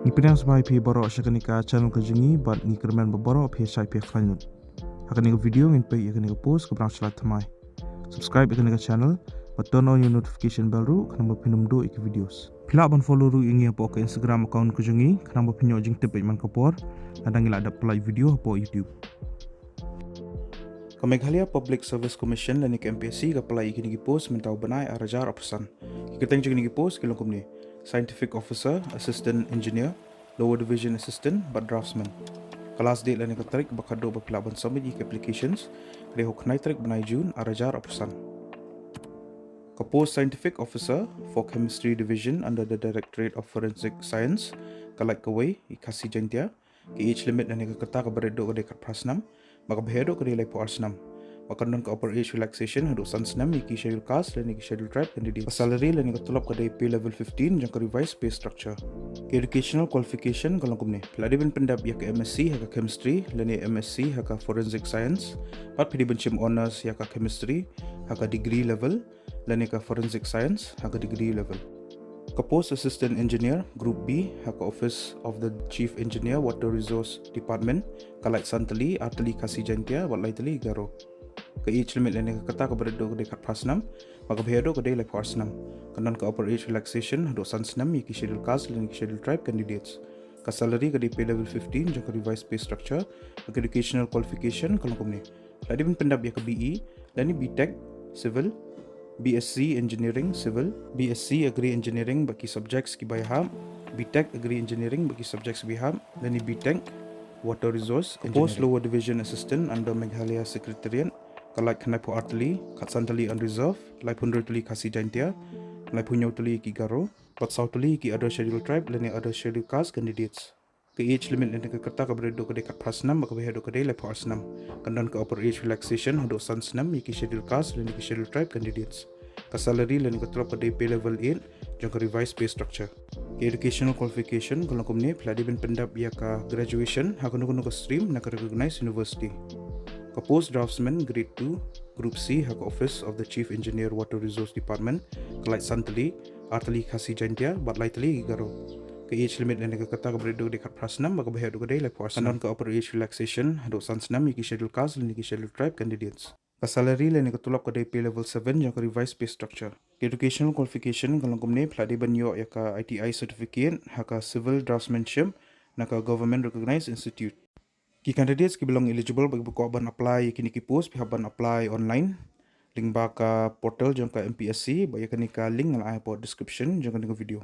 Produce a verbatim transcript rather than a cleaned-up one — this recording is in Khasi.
Ngi pdiang sngewbha ïa phi baroh sha kane ka channel ka jong ngi bad ngi kyrmen ba baroh phi shait phi khlaiñ lut. Ha kane ka video ngin peit ïa kane ka post kaba dang shlai thymmai. Subscribe ïa kane ka channel bad turn on ïa notification bell ruh khnang ba phin ym duh ïa ki videos. Phi lah ban follow ruh ïa ngi hapoh ka Instagram account ka jong ngi khnang ba phin ïoh jingtip bad man ka por lada ngi la dep upload video hapoh YouTube. Ka Meghalaya Public Service Commission lane ka M P S C ka pynlait ïa kine ki post mynta u bnai ar hajar arphew san. Ki kyrteng jong kine ki post ki long kumne: Scientific Officer, Assistant Engineer, Lower Division Assistant bad Draftsman. Ka last date lane ka tarik ba khatduh ba phi lah ban submit ïa ki applications ka dei ha u khyndai tarik bnai June ar hajar arphew san. Ka post Scientific Officer for Chemistry Division under the Directorate of Forensic Science ka lait kawei ïa ki Khasi Jaintia. Ka age limit lane ka rta kaba rit duh ka dei khatphra snem bad kaba heh duh ka dei laiphew ar snem. Bad kan don ka upper age relaxation haduh san snem ïa ki Scheduled Caste lane ki Scheduled Tribe candidate. Ka salary lane ka tulop ka dei pay level fifteen jong ka revised pay structure. Ka educational qualification ka long kumne: phi lah dei ban pyndep ïa ka M S C ha ka Chemistry lane M S C ha ka Forensic Science bad phi dei ban shim honours ïa ka Chemistry ha ka degree level lane ka Forensic Science ha ka degree level. Ka post Assistant Engineer Group B ha ka Office of the Chief Engineer, Water Resource Department ka lait san tylli, ar tylli Khasi Jaintia bad lai tylli Garo. Ka age limit lane ka rta kaba rit duh ka dei khatphra snem bad kaba heh duh ka dei laiphew ar snem. Kan don ka upper age relaxation haduh san snem ïa ki Scheduled Caste lane ki Scheduled Tribe candidates. Ka salary ka dei pay level fifteen jong ka revised pay structure. Ka educational qualification ka long kumne: phi lah dei ban pyndep ïa ka B E lane B Tech Civil, B Sc Engineering Civil, B Sc Agri Engineering bad ki subjects kiba ïahap, B Tech Agri Engineering bad ki subjects kiba ïahap lane B Tech Water Resource. Ka post Lower Division Assistant under Meghalaya Secretariat ka lait khyndaiphew ar tylli, khatsan tylli unreserved, laiphew hynriew tylli Khasi Jaintia, laiphew hynñiew tylli ki Garo bad saw tylli ki Other Scheduled Tribe lane Other Scheduled Caste candidates. Ka age limit lane ka rta kaba rit duh ka dei khatphra snem bad kaba heh duh ka dei laiphew ar snem. Kan don ka upper age relaxation haduh san snem ïa ki Scheduled Caste lane ki Scheduled Tribe candidates. Ka salary lane ka tulop ka dei pay level eight jong ka revised pay structure. Ka educational qualification ka long kumne: phi lah dei ban pyndep ïa ka graduation ha kano kano ka stream na ka recognized university. Ka post Draftsman Grade two Group C ha ka Office of the Chief Engineer, Water Resource Department ka lait san tylli, ar tylli Khasi Jaintia bad lai tylli ki Garo. Ka age limit lane ka rta kaba rit duh ka dei khatphra snem bad kaba heh duh ka dei laiphew ar snem. Kan don ka upper age relaxation haduh san snem ïa ki Scheduled Caste lane ki Scheduled Tribe candidates. Ka salary lane ka tulop ka dei pay level seven jong ka revised pay structure. Ka educational qualification ka long kumne: phi lah dei ban ïoh ïa ka I T I certificate ha ka Civil Draftsmanship na ka Government Recognized Institute. Ki candidates kiba long eligible bad kiba kwah ban apply ïa kine ki post phi hap ban apply online lyngba ka portal jong ka M P S C bad ïa kane ka link nga la ai hapoh description jong kane ka video.